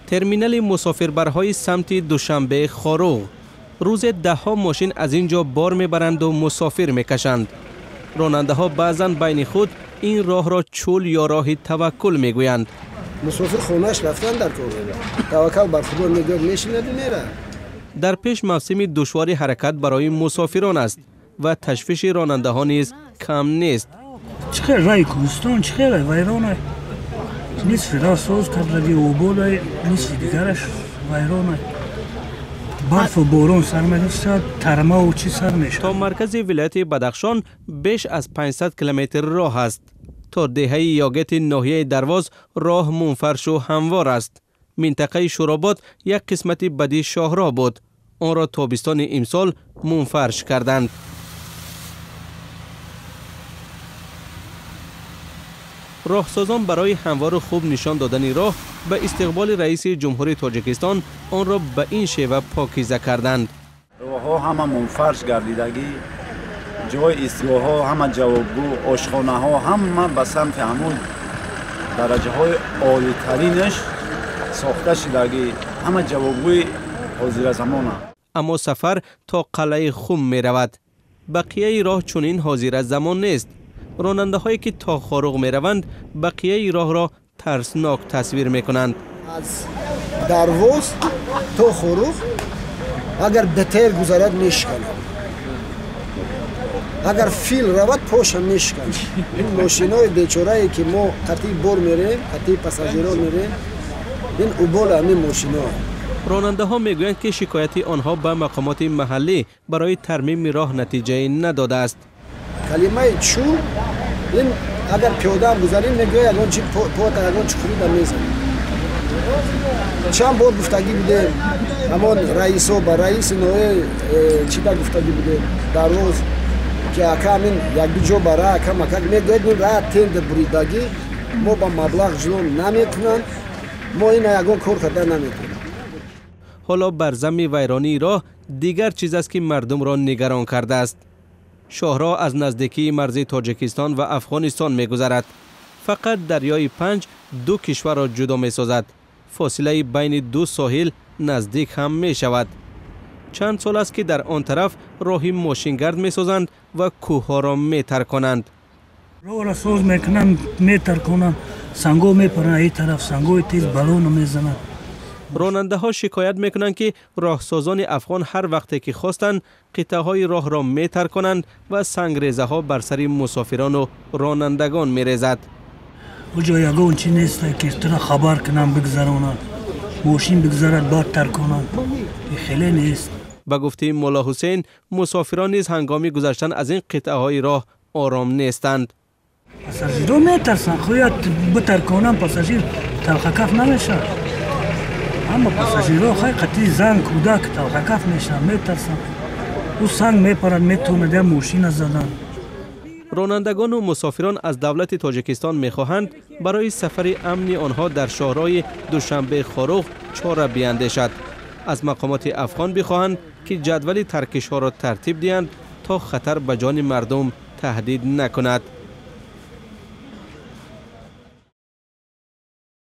Терминали мусофирбарҳои самти Душанбе Хоруғ. Рӯзе даҳҳо мошин аз ин ҷо бор мебаранду мусофир мекашанд. Ронандаҳо баъзан байни худ ин роҳро чӯл ё роҳи таваккул мегӯянд. Мусофир хонааш рафтан дар кор таваккал бар Худо мегӯяд, мешинаду меравад. Дар пеш мавсими душвори ҳаракат барои мусофирон аст ва ташвиши ронандаҳо низ кам нест. Чӣ хел раи Кӯҳистон, чӣ хел вайрона, нисфи роҳ соз кардаги обода, нисфи дигараш вайрона. Барфу борон сар мешавад, тармаву чӣ сар мешавад. То маркази вилояти Бадахшон беш аз 500 километр роҳ аст. То деҳаи Ёгети ноҳияи Дарвоз роҳ мунфаршу ҳамвор аст. Минтақаи Шӯробод як қисмати бади шоҳроҳ буд. Онро тобистони имсол мунфарш карданд. Роҳсозон барои ҳамвору хуб нишон додани роҳ ба истиқболи раиси ҷумҳури Тоҷикистон онро ба ин шева покиза карданд. Роҳҳо ҳама мунфарш гардидагӣ, ҷои истгоҳҳо ҳама ҷавобгӯ, ошхонаҳо ҳама ба самти ҳамун дараҷаҳои олитаринаш сохта шудагӣ, ҳама ҷавобгӯи ҳозиразамонанд. Аммо сафар то қалъаи Хум меравад. Бақияи роҳ чунин ҳозиразамон нест. Ронандаҳое ки то Хоруғ мераванд, бақияи роҳро тарснок тасвир мекунанд. Аз Дарвоз то Хоруғ агар БТР гузарад мешиканад, агар фил равад поша мешиканад. Ин мошинои бечорае ки мо қатъи бор мерем, қатъи пассажиро мерем, ин убола ҳамин мошино. Ронандаҳо мегӯянд ки шикояти онҳо ба мақомоти маҳаллӣ барои тармими роҳ натиҷае надодааст. Калимаи чӯл ин агар пиёдаам гузарем, мегӯяд ягон чи пота ягон чуқурида мезанад. Чанд бор гуфтагӣ будем ҳамон раисо ба раиси ноҳияи чида гуфтагӣ будем Дарвоз ки ака ҳамин якду ҷо ба раҳ ака макак мегӯяд, ин раҳ тендер буридагӣ, мо ба маблағ ҷило намекунанд, мо ина ягон кор карда наметавонем. Ҳоло бар замми вайронии роҳ дигар чиз аст ки мардумро нигарон кардааст. Шоҳроҳ аз наздикии марзи Тоҷикистон ва Афғонистон мегузарад. Фақат дарёи Панҷ ду кишварро ҷудо месозад. Фосилаи байни ду соҳил наздик ҳам мешавад. Чанд сол аст ки дар он тараф роҳи мошингард месозанд ва кӯҳҳоро метарконанд. Роҳро соз мекунанд, метарконанд, санго мепаранд ин тараф, сангои тез балоно мезананд. Ронандаҳо шикоят мекунанд ки роҳсозони афғон ҳар вақте ки хостанд қитъаҳои роҳро метарконанд ва сангрезаҳо бар сари мусофирону ронандагон мерезад. Оҷо ягон чи нест ки тура хабар кунанд, бигзаронанд, мошин бигзарад, баъд тарконанд, хеле нест. Ба гуфтаи Мулло Ҳусейн, мусофирон низ ҳангоми гузаштан аз ин қитъаҳои роҳ ором нестанд. Пассажирҳо метарсанд, хояд битарконанд, пассажир талхакаф намешавад. Аммо пассажирҳо хай қатъи зан, кӯдак талхакаф мешаванд, метарсанд. Ӯ санг мепарад, метавонад як мошина задан. Ронандагону мусофирон аз давлати Тоҷикистон мехоҳанд барои сафари амни онҳо дар шоҳроҳи Душанбе Хоруғ чора биандешад. Аз мақомоти афғон бихоҳанд ки ҷадвали таркишҳоро тартиб диҳанд то хатар ба ҷони мардум таҳдид накунад.